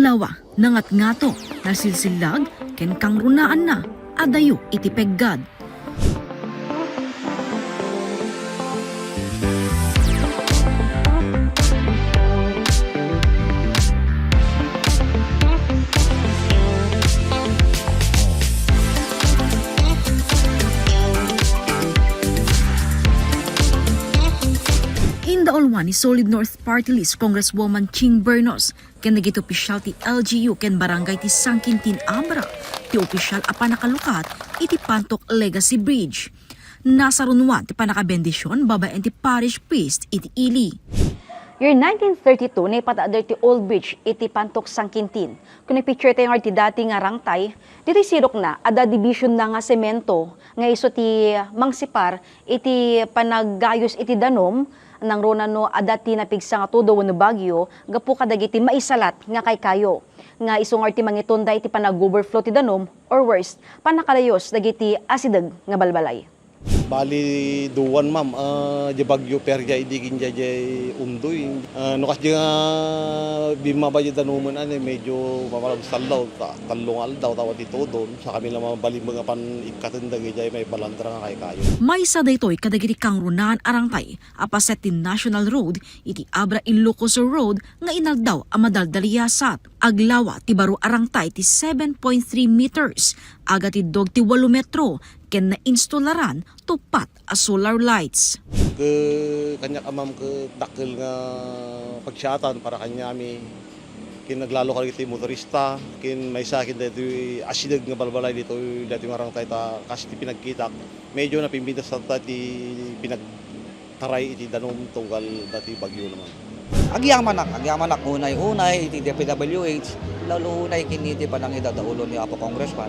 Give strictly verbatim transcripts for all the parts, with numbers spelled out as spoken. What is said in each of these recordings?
Lawa, nangatngato, nasilsillag, ken kangrunaanna, adayo iti peggad. Indaulwan ni Solid North Party List Congresswoman Ching Bernos ken dagiti opisyal ti L G U ken barangay ti San Quintin Abra ti opisyal a pannakalukat iti Pantok Legacy Bridge. Nasarunoan ti pannakabendision babaen ti parish priest iti ili. Year nineteen thirty-two, naipataader ti old bridge iti Pantok San Quintin. Kun i-picture tayo nga ti dati nga rangtay, ditoy sirokna, adda dibisionna nga semento nga isu ti mangsipar iti panaggayos iti danum, nangruna no adda ti napigsa nga tudo wenno bagyo gapu kadagiti maisalat nga kaykayo, nga isu nga ti mangitunda iti panag-overflow ti danum or worse, pannakalayos dagiti asideg nga balbalay. Bali, duan, ma'am. Ah, di bagyo Perja idi kin jay Undoy. Ah, no kas di nga bimmaba di danumen, ano, medyo mamalagsallaw, ta-, tallo nga aldaw, tawa ti tudon. Sa kami lang mabalimbag nga pan-ikkaten dagiti may balandra nga kaykayo. Maysa daytoy kadagiti kangrunaan a rangtay a paset ti National Road iti Abra Ilocos Sur Road nga inaldaw a madaldaliasat. Aglawa ti baro a rangtay ti seven point three meters, agatiddog ti walo metro, ken nainstolaran tuppat a solar lights. Ket kaniak, ma'am, ket dakkel nga pagsiatan para kaniami. Ken aglalo kadagiti motorista, ken maysa ken daytoy asideg nga balbalay ditoy, daytoy nga rangtay ta kas ti pinagkitak, medyo napimbintas ta ti pinagtaray iti danum tunggal daytoy bagyo naman. Agyamanak, agyamanak unay-unay iti D P W H, lalo unay ken iti panangidadaulon ni Apo Congressman.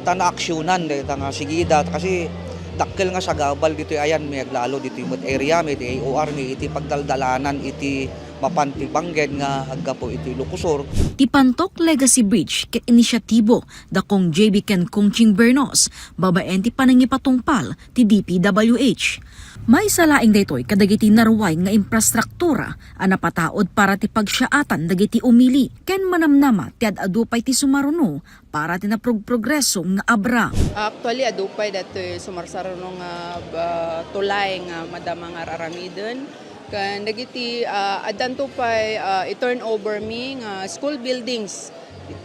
Ta naaksyonan dayta nga sigida, kasi dakkel nga sagabal ditoy ayanmi, aglalo ditoy met area mi, iti A O R mi, iti pagdaldalanan iti mapan ti banggen nga aggapu iti Ilocos Sur. Ti Pantok Legacy Bridge ket inisyatibo da Cong J B ken Cong Ching Bernos, babaen ti panangipatungpal ti D P W H. Maysa laeng daytoy kadagiti naruay nga infrastruktura a napataud para ti pagsiaatan dagiti umili ken manamnama ti ad-adu pay ti sumaruno para ti naprogprogreso nga abra. Actually, adu pay daytoy sumarsaruno nga, ah, tulay nga madama nga ar-aramiden. Ken dagiti, ah, addanto pay, ah, i-turn over mi nga school buildings,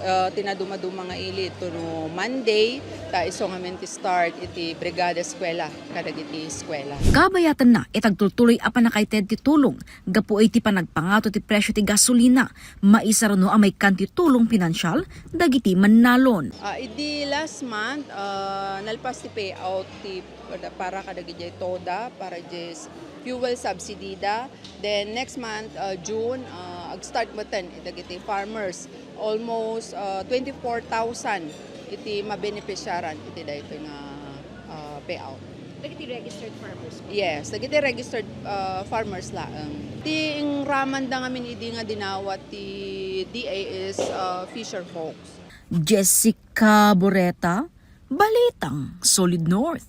ah, ti nadumaduma nga ili itono Monday, ta isu ngamin ti start iti Brigada Eskwela kadagiti eskwela. Kabayatanna, iti agtultuloy a pannakaited ti tulong gapu iti panagpangato ti presio ti gasolina, maisaruno a maikkan ti tulong pinansial dagiti mannalon. Ah, idi last month, ah, nalpas ti payout ti para kadagiti TODA, para diay fuel subsidy da. Then next month, ah, June, ah, ag-start metten dagiti farmers. Almost, ah, twenty-four thousand iti mabenepisiaran iti daytoy nga, ah, payout. Dagiti registered farmers po? Yes, dagiti registered, ah, farmers laeng. Ti ingramanda ngamin idi nga dinawat ti D A is, ah, fisher folks. Jessica Boreta, Balitang Solid North.